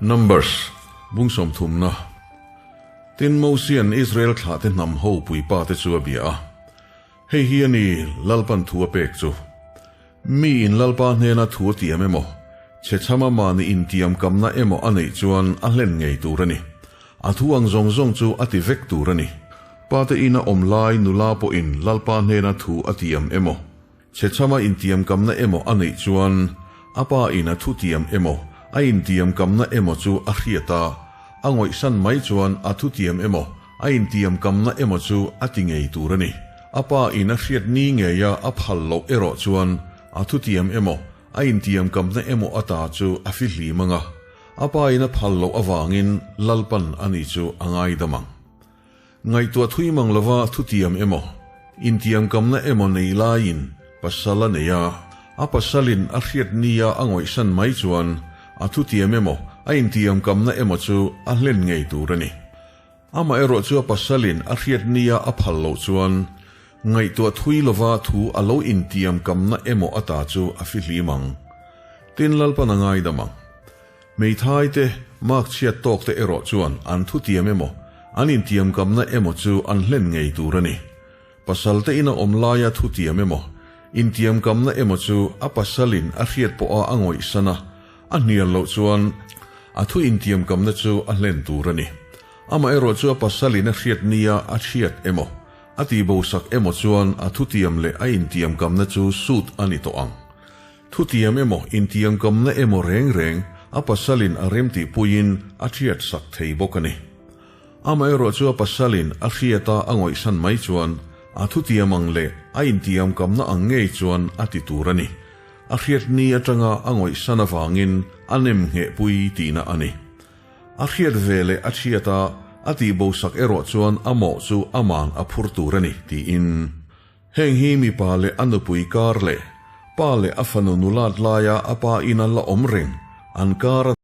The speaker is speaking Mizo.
Numbers, bung sawmthumna. Tin, Mosia'n Israel thlahte hnam ho puipate chu a bia a. Hei hi a ni Lalpan thu a pek chu. Mi in Lalpa hnena thu a tiam emaw, chhechhama mahni intiamkamna emaw a neih chuan a hlen ngei tur a ni. A thu ang zawng zawng chu a ti vek tur a ni. Pate ina awm lai nula pawhin Lalpa hnena thu a tiam emaw, chhechhama intiamkamna emaw a neih chuan a pa in a thu tiam emaw, a intiamkamna emaw chu a hriat a, a ngawihsan mai chuan a thu tiam emaw, a intiamkamna emaw chu a ti ngei tur a ni. A pa in a hriat ni ngeia a phal loh erawh chuan a thu tiam emaw, a intiamkamna emaw ata chu a fihlim ang a, a pa in a phal loh avangin Lalpan ani chu a ngaidam ang. Ngaihtuah thui mang lova thutiam emaw, intiamkamna emaw nei laiin pasal a nei a, a pasalin a hriat nia a ngawihsan mai chuan a thutiam emaw, a intiamkamna emaw chu a hlen ngei tur a ni. Amaherawh chu a pasalin a hriat nia a phal loh chuan ngaihtuah thui lova thu a lo intiamkamna emaw ata chu a fihlim ang. Tin Lalpan a ngaidam ang. Hmeithai te, mark chhiat tawk te erawh chuan an thutiam emaw, an intiamkamna emaw chu an hlen ngei tur a ni. Pasal te ina awm laia thutiam emaw, intiamkamna emaw chu a pasalin a hriat pawha a ngawihsan a, a hnial loh chuan a thu intiamkamna chu a hlen tur a ni. Amaherawh chu a pasalin a hriat nia a hriat emaw, a tihbosak emaw chuan a thutiam leh a intiamkamna chu sut a ni tawh ang. Thutiam emaw, intiamkamna emaw reng reng a pasalin a remtihpuiin a hriat sak thei bawk a ni. Amaherawh chu a pasalin a hriata a ngawihsan mai chuan a thutiam ang leh a intiamkamna ang ngei chuan a ti tur a ni. A hriat ni atanga a ngawihsan avangin a nem nghehpui tihna a ni. A hriat ve leh a chhiata a tihbosak erawh chuan a mawh chu aman a phur tur a ni, tiin. Heng hi mipa leh a nupui kar leh pa leh a fanu nulat laia a pa ina la awm reng an kar a.